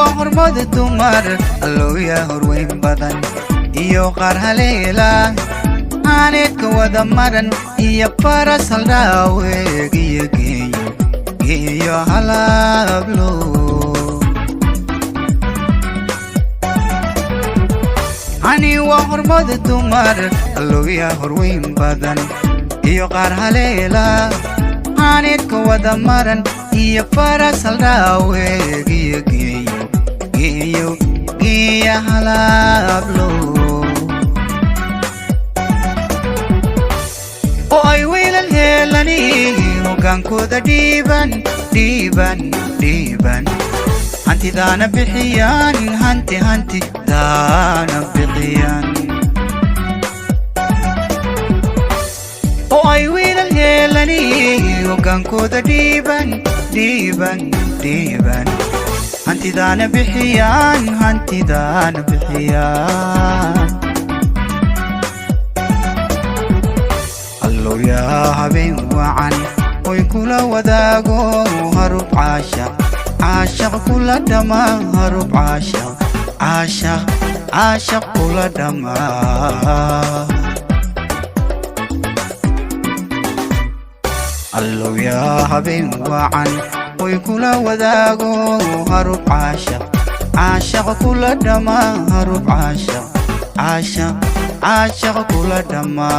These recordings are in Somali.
Waa hormada dumar, allooya horweyn badan iyo qaar haleela, aaneedka wada maran iyo faras haldhaaweeg iyo geeyo geeyo halaablo. Hani waa hormada dumar, allooya horweyn badan iyo qaar haleela, aaneedka wada maran iyo faras haldhaaweeg iyo geeyo geeyo geeya halaablo, oo ay wiilal heelani hoggaankooda dhiiban dhiiban dhiiban, hantidaana bixiyaan, hanti hanti daana bixiyaan, oo ay wiilal heelani hoggaankooda dhiiban dhiiban dhiiban, hantidaana bixiyaan, hantidaana bixiyaan. Allowyaa habeen wacan hoy kula wadaago harub caashaq caashaq kula dhammaa, harub caashaq caashaq caashaq kula dhammaa. Allowyaa habeen wacan hoy kula wadaago harub caashaq caashaq kula dhammaa, harub caashaq caashaq caashaq kula dhammaa.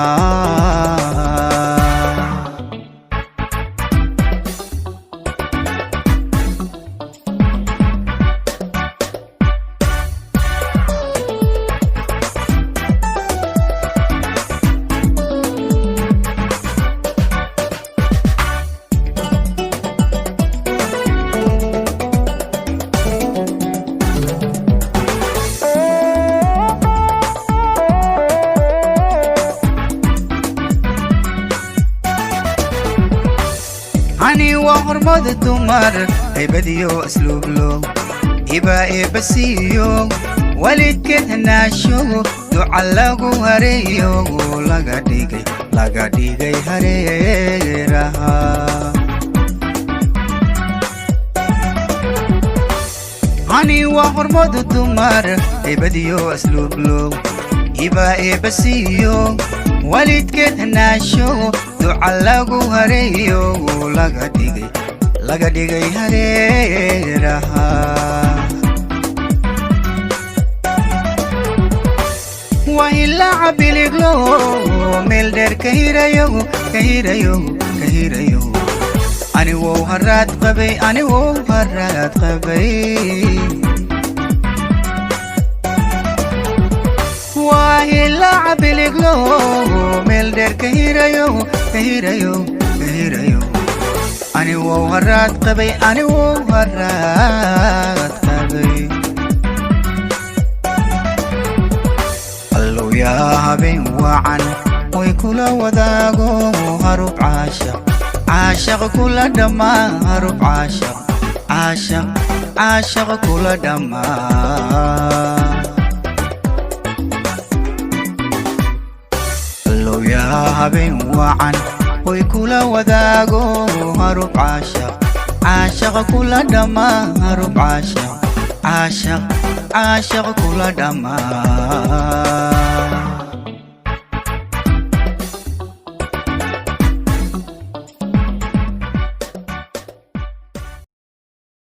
Hani waa hormada dumar, haybadiyo asluublo hiba eebasiiyo, walidkeed hanaasho duca lagu hareeyo, laga dhigay laga dhigay hareeraha. Hani waa hormada dumar, haybadiyo asluublo hiba eebasiiyo, walidkeed hanaasho duca lagu hareeyo, laga dhigay laga dhigay hareeraha. Waa hilaaca biliglo meel dheer ka hirayo ka hirayo ka hirayo, aniwow haraad qabay, aniwow haraad qabay. Waa hilaaca biliglo meel dheer ka hirayo ka hirayo ka hirayo, aniwow haraad qabay, aniwow haraad qabay. Allowyaa habeen wacan hoy kula wadaago harub caashaq caashaq kula dhammaa, harub caashaq caashaq caashaq kula dhammaa. Allowyaa habeen wacan hoy kula wadaago harub caashaq caashaq kula dhammaa, harub caashaq caashaq caashaq kula dhammaa.